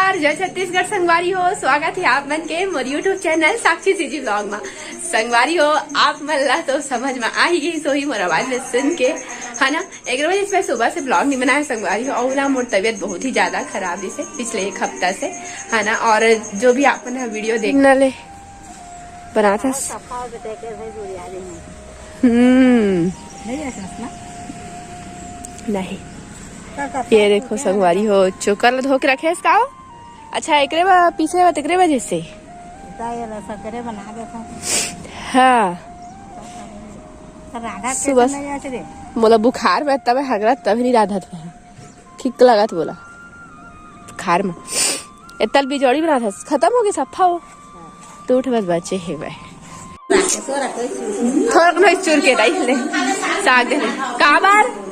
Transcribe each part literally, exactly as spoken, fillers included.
नमस्कार, जय छत्तीसगढ़ संगवारी हो, स्वागत हे आप मन के मोर YouTube चैनल साक्षी सीजी ब्लॉग मा। संगवारी हो, आप मन ला तो समझ मा आ ही गई होही मोर आवाज में सुन के, है ना। एक वजह से मैं सुबह से ब्लॉग नहीं बनाया संगवारी हो, और ना मोर तबीयत बहुत ही ज्यादा खराब रहिसे पिछले एक हफ्ता से, है ना। और जो भी आप मन ह वीडियो देखना ले बनाथस। हम्म। नहीं। ये देखो संगवारी हो, चोकर ला धो के रखे हस का हो? अच्छा, एकरे बा-, पीछे बा, तेकरे वजह से। हाँ। सुबह मोला बुखार बा, तब हगरा, तब नहीं राधा था। ठीक लगत बोला। खार में एतल बिजौड़ी बनात हस, खत्म हो गए सफा हो। टूट बस बचे हे भाई। थोड़ा नहीं चुर के डाल ले। साग दे। काबर?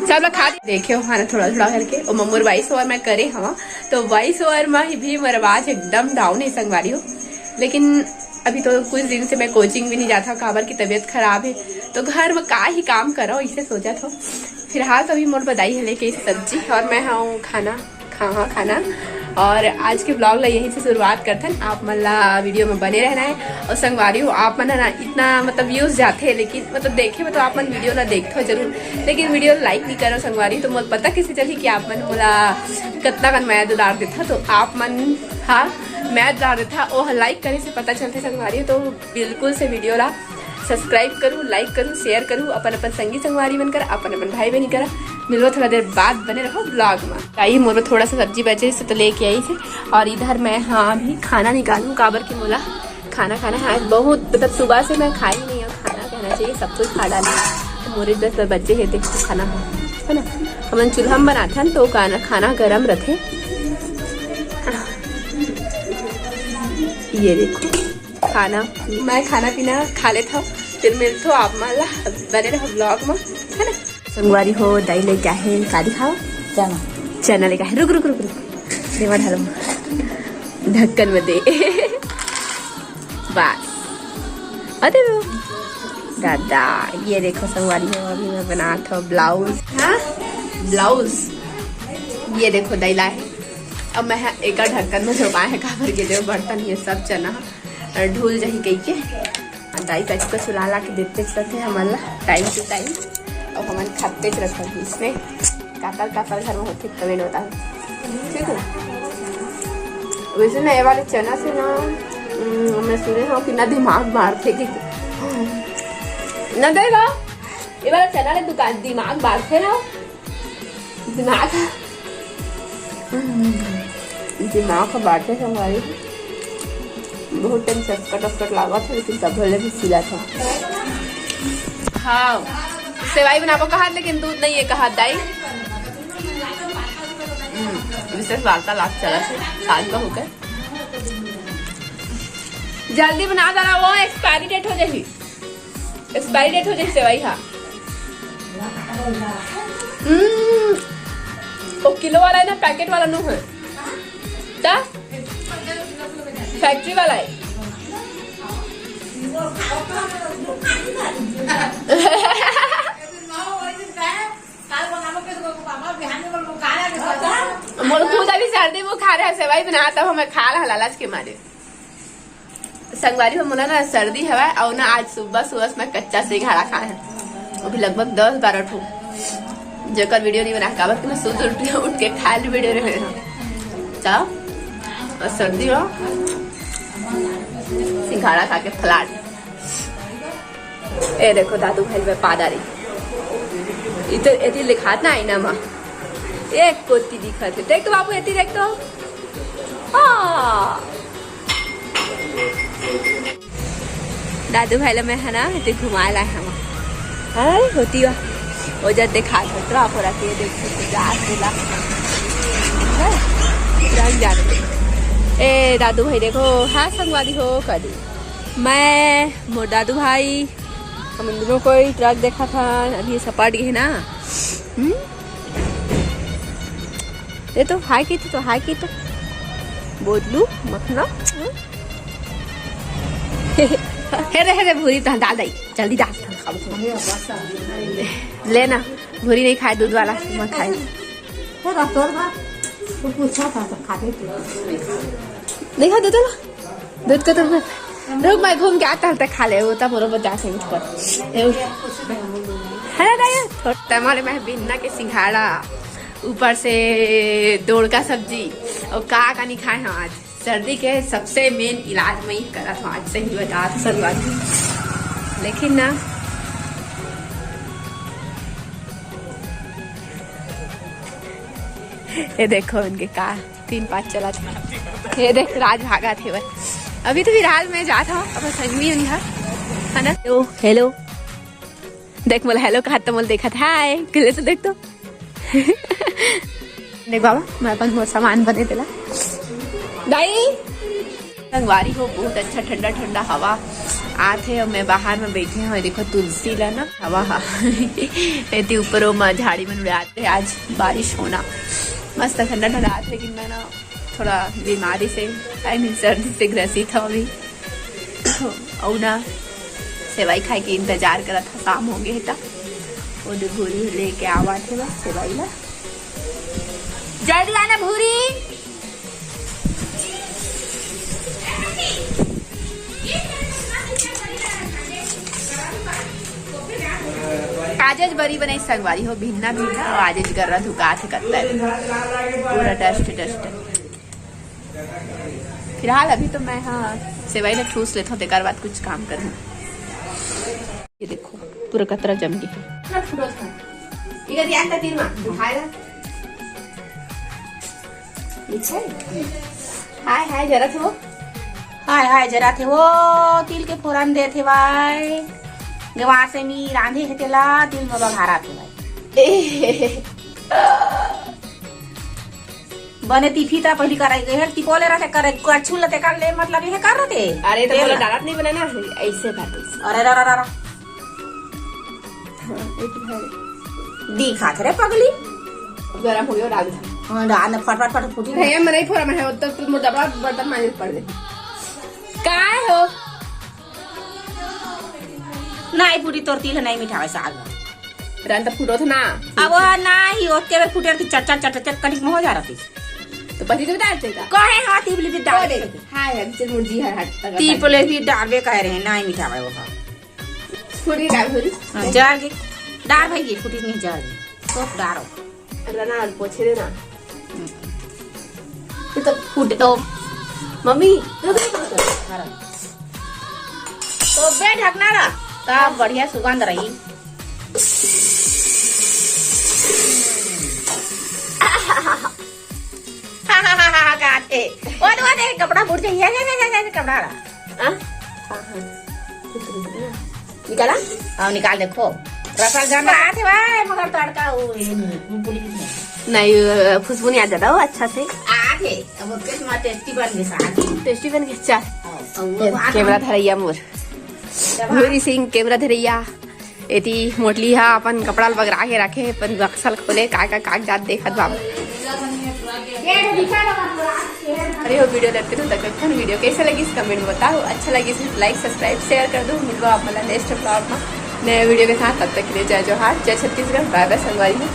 सब लोग खा देखे हो खाना थोड़ा थोड़ा करके। ओ मम्मूर वॉइस ओवर मैं करे हवा, तो वॉइस ओवर में ही भी मोर आवाज एकदम डाउन है संगवारी हो। लेकिन अभी तो कुछ दिन से मैं कोचिंग भी नहीं जाता, काबर की तबीयत खराब है, तो घर में का ही काम करो, इसे सोचा था। फिलहाल तो अभी मोर बदाई है लेके सब्जी, और मैं हूँ खाना, खा, हाँ, खाना। और आज के ब्लॉग ला यहीं से शुरुआत करथन। आप मन ला वीडियो में बने रहना है। और संगवारी हो, आप मन है ना, इतना मतलब व्यूज जाते हैं, लेकिन मतलब देखे में तो आप मन वीडियो ला देखते हो जरूर, लेकिन वीडियो लाइक नहीं करो संगवारी, तो मोला पता कैसे चलही कि आप मन मोला कतना कन मया दुलार देथा। तो आप मन हा मया दुलार देथा, ओ लाइक करे से पता चलते संगवारी। तो बिल्कुल से वीडियो ला सब्सक्राइब करू, लाइक करू, शेयर करू अपन अपन संगी संगवारी मन कर, अपन अपन भाई बहनी करा। मिलबो थोड़ा देर बाद, बने रहो ब्लॉग में। आई मोर में थोड़ा सा सब्जी बचे से तो लेके आई से। और इधर मैं, हाँ, अभी खाना निकालूँ, काबर की मोला खाना खाना है। आज बहुत मतलब सुबह से मैं खाई नहीं हूँ, खाना कहना चाहिए सब कुछ खा डाली। तो मोरे दस बजे है, देखो खाना हो, है ना। हमन चूल्हा में बनाथन तो खाना, खाना गरम रथे। ये देखो खाना, मैं खाना पीना खा लेथव, फिर मिलथव आप मन ला, बने रहो ब्लॉग में, है ना। संगवारी हो, दाई लेके आहे, का दिखाओ? चना। चना लेके आहे, रुक, रुक, रुक, रुक, देवा ढालो, ढक्कन में दे। बस, अरे वो दादा, ये देखो संगवारी हो, अभी मैं बनात हव ब्लाउज। हाँ, ब्लाउज, ये देखो दाई लाए। अब मैं हा एकर ढक्कन में झोंकाए है, काबर के जो बर्तन ये सब चना ह ढुल जाही कहिके। और दाई कचको चुला ला के देते चलते हमन ला टाइम टू टाइम, और हमन खाते रहते हैं इसमें। काकर काकर घर में होते कमेंट बताओ, ठीक है। वैसे ना ये वाले चना से ना, हम्म, मैं सुने हूँ कि ना दिमाग मारथे कि ना देगा, ये वाला चना ले दुकान दिमाग मारथे ना। दिमाग, दिमाग ह बाटे संगवारी। बहुत टाइम से अटकट अटकट लागत है, लेकिन तब ले भी सिला था। हाँ, सेवई बनाबो कहा, लेकिन दूध नहीं है कहा दाई। हम्म, विशेष वार्तालाप चला थे साग का होकर। जल्दी बना डाला, वो एक्सपायरी डेट हो जाएगी। एक्सपायरी डेट हो जाए सेवई हा। हम्म, वो किलो वाला है ना, पैकेट वाला नो है। ता? फैक्ट्री वाला है। मोर खुद अभी सर्दी बुखार है, सेवई बना तब हमें खा रहा लालच के मारे। संगवारी हो, मोला ना सर्दी हवय, अउ ना आज सुबह सुबह से मैं कच्चा सिंघाड़ा खाए हंव। अभी लगभग दस बारह ठो, जेकर वीडियो नहीं बना, काबर कि मैं सुबह उठ, उठ के खाली वीडियो रहे हंव। चाव और सर्दी हो, सिंघाड़ा खा के फ्लैट। ए देखो दादू भाई में पादा रही, इधर एती लिखात ना आईना मा, एक कोती दिखत है। देख तो बाबू, एती देख तो। हाँ। दादू भाई ला मैं है ना, एती घुमाए लाए हंव। हाय, होती वा। वो जब देखा था, ट्रक हो रहा थी, ये देख सकते, रात मिला। ट्रक जा रही। ए, दादू भाई देखो, हाँ, संगवारी हो, कदी। मैं, मोर दादू भाई, हम दोनों कोई ट्रक देखा था, अभी सपाट गए ना। हम्म? ये तो हाय की तो, तो हाय की तो। बोलू, मखना। हम्म? हे रे, हे रे, भूरी तहाँ डाल दई। जल्दी डाल, तहाँ खाबो। ले ना, भूरी नहीं खाए, दूध वाला मत खाए। तू पूछा था तो खाते थे। देखा दे तो ना। दूध का तो रुक, मैं घूम के आता हूँ, तक खा ले, वो तब बरोबर जा से उठ कर। ए, उठ। है ना, दाई? थोड़ा तमारे में भिन्ना के सिंघाड़ा, ऊपर से दोड़का सब्जी, और का का नहीं खाए हम आज। सर्दी के सबसे मेन इलाज मैं ही करत हूँ आज, सही बता तो संगवारी। लेकिन ना, ये देखो इनके का तीन पाँच चला था। ये देख, राज भागा थे भाई। अभी तो फिलहाल मैं जात हूँ अब संगवी उनका, है ना? तो हेलो, देख, मोला हेलो कहत तो मोला देखत, हाय कहले तो देख तो। देख बाबा, मैं अपन मोर सामान बने देला। दाई, संगवारी हो, बहुत अच्छा ठंडा ठंडा हवा आत हे और मैं बाहर में बैठे हूँ। देखो तुलसी ला ना, हवा हा। एती ऊपर वो मा झाड़ी मन उड़ात हे। आज बारिश होना, मस्त ठंडा ठंडा आत हे, लेकिन मैं ना थोड़ा बीमारी से, आई मीन सर्दी से ग्रसित हूँ अभी। अउ ना सेवई खाए के इंतजार करत हव, काम हो गे हे त। वो दे भूरी लेके आवत हे बस सेवई ला। जल्दी आना भूरी। आजच बरी बनाई संगवारी हो, भिन्ना भिन्ना, अउ आजच गर्रा धुकात हे कत्ता। पूरा डस्ट डस्ट। फिलहाल अभी तो मैं, हाँ, सेवई ला ठूस लेथव, तेकर बाद कुछ काम करहूँ। ये देखो, पूरा कतरा जम गे हे। इधर ध्यान का तीर मा, उठाएगा। ठीक है? हाय, हाय, जरा थे वो। हाय, हाय, जरा थे वो। तिल के फोरन देथे भाई। गवार से मी रांधे हे तेला, तिल में बघारा थे भाई। बने तिफी त पहिली कराई गई हे, तिपोले रहते करे, कछु ल तेकर ले मतलब ये कर रहते। अरे, तो तेल बोला ला। डालत नहीं बना ना, ऐसे बात है। अरे, रा, रा, रा, रा। हाँ, एक है। दिखात रे पगली। गरम हो गया, डाल दे। हाँ, डाल ना, फट, फट, फट, फूटी ना। भैया, मैं नहीं फोड़ा, मैं है, तब तू मोर डबरा बर्तन मांजे पड़ गए। काय हो? नहीं, पूरी तोर तिल नहीं मिठावे साग। रन त फूटो थे ना। अब वो ना ही ओतके बेर फूटे रहती, चट, चट, चट, चट, कनिक में हो जा रहती। तो पति तो डाल देता। कहे हाँ, तिल भी डाल अरे, दे। हाय, अभी चल मुर्जी है, हट, तक ती डाल। बोले भी डालबे कहे रहे, नहीं मिठावे वो हाँ। फूटी डाल, फूटी। हाँ, जार के। डार भाई, ये फूटी नहीं जार के। तो डारो। रना, पोछे देना। ये तो फूटे तो। मम्मी, ये तो फूटे। हाँ। तो बे ढकना ला, का बढ़िया सुगंध रही। काटे। वो दे, वो दे, कपड़ा फूट जाइए, ये, ये, ये, ये, कपड़ा ला। हाँ? हाँ, हाँ। निकाला? हाँ, निकाल देखो। रसल जाना आथे भाई, मगर तड़का वो, ये नहीं, वो पुलिस नहीं। नहीं, अ, खुशबू नहीं आ जाता वो अच्छा से। आथे, अब उसके साथ टेस्टी बन गए साथ। टेस्टी बन गए, चल। हाँ, अब ये वो हाथ कैमरा में धरैया मोर। जब भूरी सिंह कैमरा धरैया। एती मोटली हा अपन कपड़ा ल बगरा के रखे हे, अपन बक्सा ल खोले, का का कागजात देखत बा। अरे हो वीडियो देखते हो तक अपन वीडियो कैसे लगी इस कमेंट में बताओ, अच्छा लगी इस लाइक सब्सक्राइब शेयर कर दो। मिलवा आप मतलब नेक्स्ट व्लॉग में नए वीडियो के साथ, तब तक के लिए जय जोहार, जय छत्तीसगढ़, बाय बाय संगवारी हो।